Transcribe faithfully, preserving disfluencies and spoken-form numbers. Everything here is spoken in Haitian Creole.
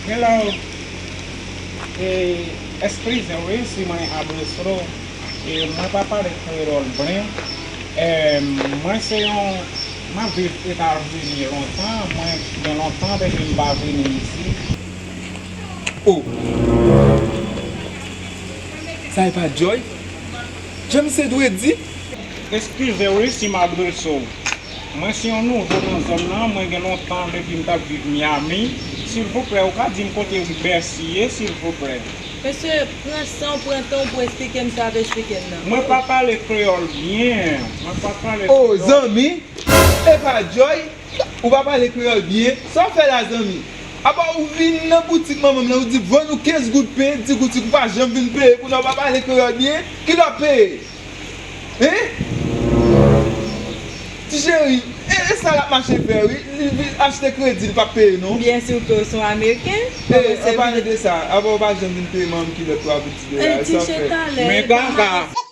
Hello. E, eskize wi si mwen adrese w. E, mwen pa pale kreyòl byen. E, mwen se yon, mwen viv Etazini lontan. Mwen gen lontan depi m pa vini isit. Oh! Sa e pa Joy? Jan misye dwe di? Eskize wi si m adrese w. Mwen se yon nouvo nan zòn nan, mwen gen lontan depi m t ap viv Miami. Silvouplè, ou ka di m kote Liberty ye, silvouplè? Mesye, pran san w, pran tan w pou w esplike m sa w ap esplike m nan. Mwen pa pale kreyòl byen. Mwen pa pale kreyòl. Oh, zanmi, e pa Joy, ou pa pale kreyòl byen. Sa w fè la, zanmi? Apa ou vin nan boutik manman m nan, ou di vann ou kenz goud pen, di boutik ou pa janm vin peye kounye a, ou pa pale kreyòl byen. Kilè w ap peye? Hein? Ti cheri, e, e sa l ap mache fè wi. Li, li achte kredi, li p ap peye non. Byen si ke w se yon Ameriken. E, an palan de sa, apa w pa janm vin peye manman m kilòt twa pou ti dola, sa w fè? Men kaka.